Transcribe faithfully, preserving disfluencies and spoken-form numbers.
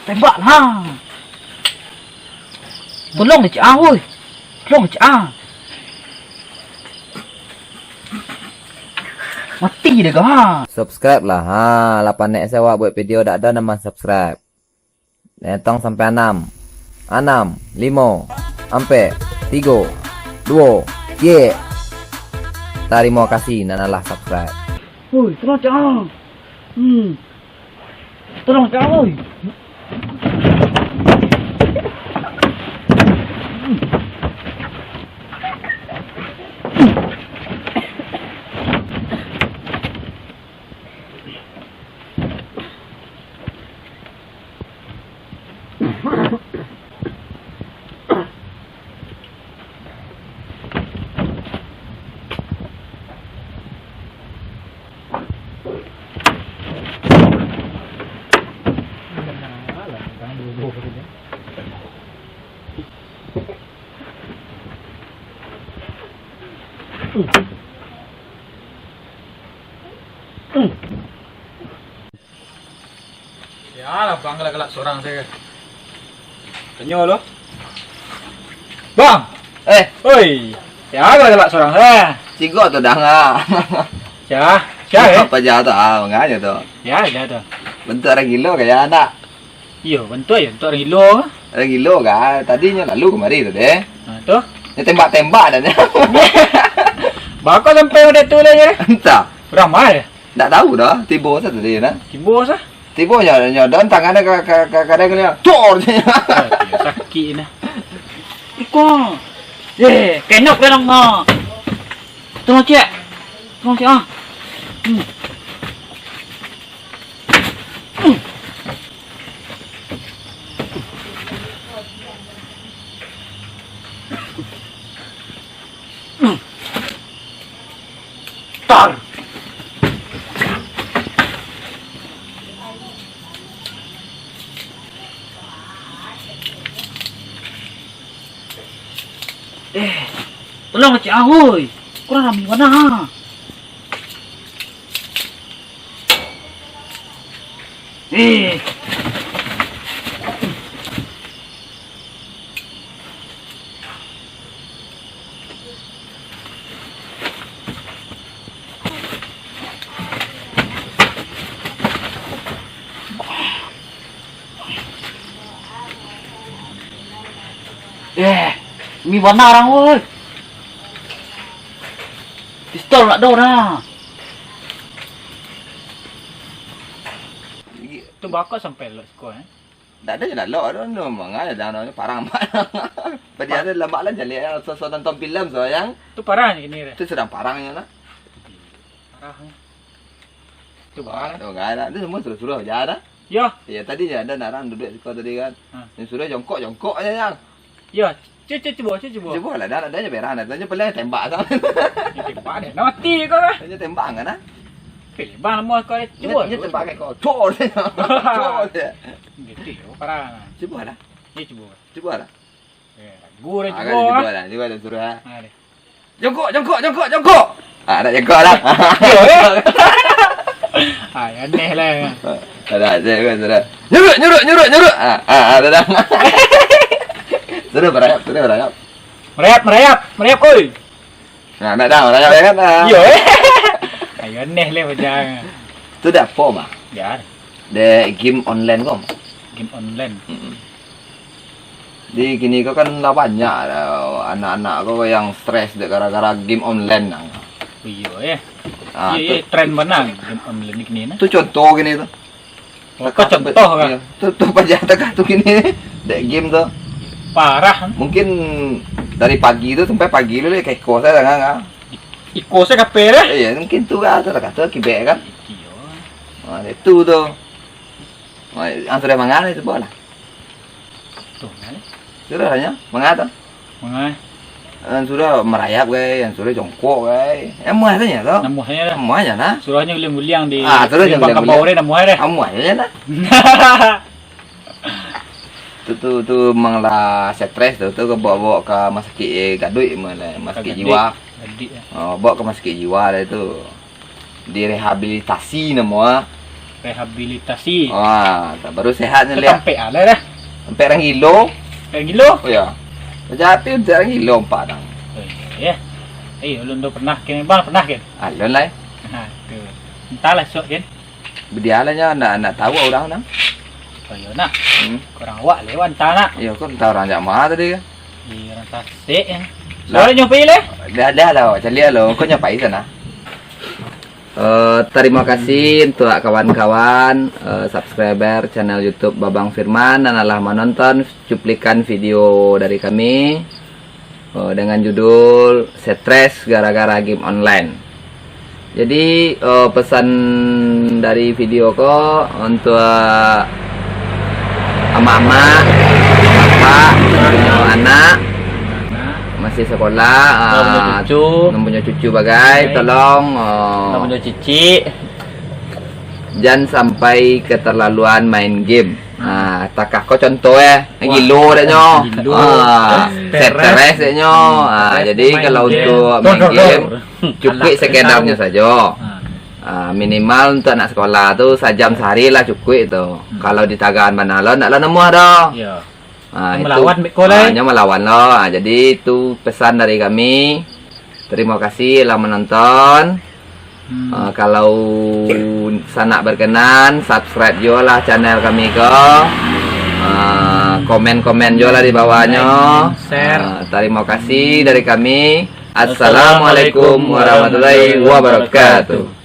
Tembak lah. Tolong deh, Cik Ah, woi. Tolong deh, Cik Ah. Mati deh kau, ha. Subscribe lah, ha. Lah panek se awak buek video dak ado nan mansubscribe. Etong sampai anam. Anam, limo, ampek, tigo, duo, ciek. Tarimo kasih nan alah subscribe. Woi, tolong, Cik Ah. Hmm. Tolong, Cik Ah, woi. Yo lah, Bang, galak-galak surang sajo. Tanyo lo. Bang! Eh! Oi! Yo, galak-galak surang sajo. Cigok tu dah, ah. Sia? Sia, eh? Apo sia tu? Ah, manganyo tu. Sia, sia tu. Bantuak urang gilo gaya ndak? Iyo, bantuak yo, bantuak urang gilo. Urang gilo kan? Tadi nyo lalu kamari tu deh. Ha, tu? Nyo tembak-tembak dah nyo. Baa kok sampai model tu lah nyo? Antah. Urang ma? Ndak tahu doh, tibo sa tadi nah. Tibo sa? Tibo nyo, nyo dan tangan ka, ka, ka, kadang nyo, tor! Ah, iyo, sakik nah. Iko. Eh, kenok, kenok, no. Tolong, Cik. Tolong, Cik, ah. Hmm. Hmm. Tar. Eh, tolong, Cik Ah, woi. Kurang rami bana, ha. Eh. Eh, rami bana urang, woi. Pistol ndak ado nah. Tu baa kok sampai lo siko, eh? Ndak ado je lalok, ado no mangai dah no parang. Padi ado lambak lah jaliak yang so, so nonton film so yang. Tu parah ni kini deh. Tu sadang parangnyo lah. Parah. Tu parah. Tu mangai lah. Tu semua suruh-suruh je dah. Yo. Yo, tadi je ado urang duduak siko tadi kan. Ha. Yang suruh jongkok-jongkok aja yang. Yo, cu, cu, cubo, cu, cubo. Cubo lah, dah, dah, dah, berang dah. Tanya paling tembak dah. Tembak deh. Nah, mati kau lah. Tanya tembak kan ah? Okey, bang, lama kau cubo. Dia tembak kayak kau. Cor. Cor. Gitu, parah. Cubo lah. Ni cubo. Cubo lah. Eh, gua dah cubo lah. Cubo lah, cubo lah suruh ah. Ha deh. Jongkok, jongkok, jongkok, jongkok. Ah, nak jongkok lah. Ah, aneh lah. Ada aja kan sudah. Nyurut, nyurut, nyurut, nyurut. Ah, ah, ada dah. Sudah berayap, sudah berayap. Merayap, merayap, merayap, oi. Nah, nak dah berayap ya kan? Ah. Yo. Ayo aneh lah macam. Tu dah apa mah? Ya. Dek game online ko. Game online. Mm-mm. Di kini ko kan lah banyak lah anak-anak ko yang stres dek gara-gara game online nang. Iyo eh. Ah, iyo, tu, iyo, tren bana game online di kini nah. Tu contoh kini tu. Oh, ko contoh kah? Iyo. Tu, tu paja takah tu kini dek game tu. Parah. Mungkin dari pagi tu sampai pagi lu dek keko saja kan. Iko se kape deh. Iyo, mungkin tu kan, tu kata kibek kan. Iyo. Ah, itu tu. Ah, yang sudah mangan itu bola. Tu, kan? Sudah lah, ya? Mangan tu? Mangan. Yang sudah merayap, guys. Yang sudah jongkok, guys. Yang muah saja tu. Yang muah saja dah. Muah saja, nah. Suruh hanya guling-guling di, ah, suruh hanya guling-guling. Kabau deh, yang muah deh. Yang muah saja, nah. Tu, tu, tu, memang lah stres tu. Tu, ke bawa-bawa ke masakit, eh, gaduik, mah lah, masakit jiwa. Gaduik, ya. Oh, bawa ke masakit jiwa dah tu. Direhabilitasi namo, ah. Rehabilitasi. Wah, tak baru sehat ni lihat. Tampek alai dah. Tampek orang gilo. Orang gilo? Oh ya. Jadi orang gilo empat orang. Oh iya. Eh, ulun tu pernah kan, bang, pernah kan? Alun lai. Nah, tu. Entahlah sok kan. Bedialah nyo, nak, nak tahu orang, nak. Oh iya, nak. Hmm. Kurang awak lewat entah, nak. Iya, kok entah orang jak mana tadi. Di orang Tasik ya. Lah. Suara nyo pai leh? Dah, dah lah, awak caliak lo. Kok nyo pai sana? Eh, terima kasih untuk kawan-kawan, eh, subscriber channel YouTube Babang Firman dan alah menonton cuplikan video dari kami, eh, dengan judul Stres Gara-gara Game Online. Jadi, eh, pesan dari video ko untuk amak-amak, bapak, punyo anak masih sekolah, nan punyo ah, cucu. Nan punyo cucu bagai, bagai. Tolong, oh, nan punyo cicik. Jan sampai keterlaluan main game. Hmm. Ah, takah ko contoh eh, wah, gilo dek nyo. Gilo. Ah, stres. Stres dek nyo. Ah, stres jadi main kalau game. Untuk main game, cukuik sekedarnyo sajo. Ah. Ah, minimal untuk anak sekolah tu sajam sehari lah cukuik tu. Hmm. Kalau ditagaan bana lo, ndak lo namuah doh. Iya. Ah, itu, melawan beko lai. Ah, nyo melawan lo. Ah, jadi itu pesan dari kami. Terima kasih lah menonton. Hmm. Ah, kalau sanak berkenan, subscribe juo lah channel kami ko. Ah, komen-komen juo lah di bawahnyo. Like, share. Ah, terima kasih dari kami. Assalamualaikum warahmatullahi wabarakatuh.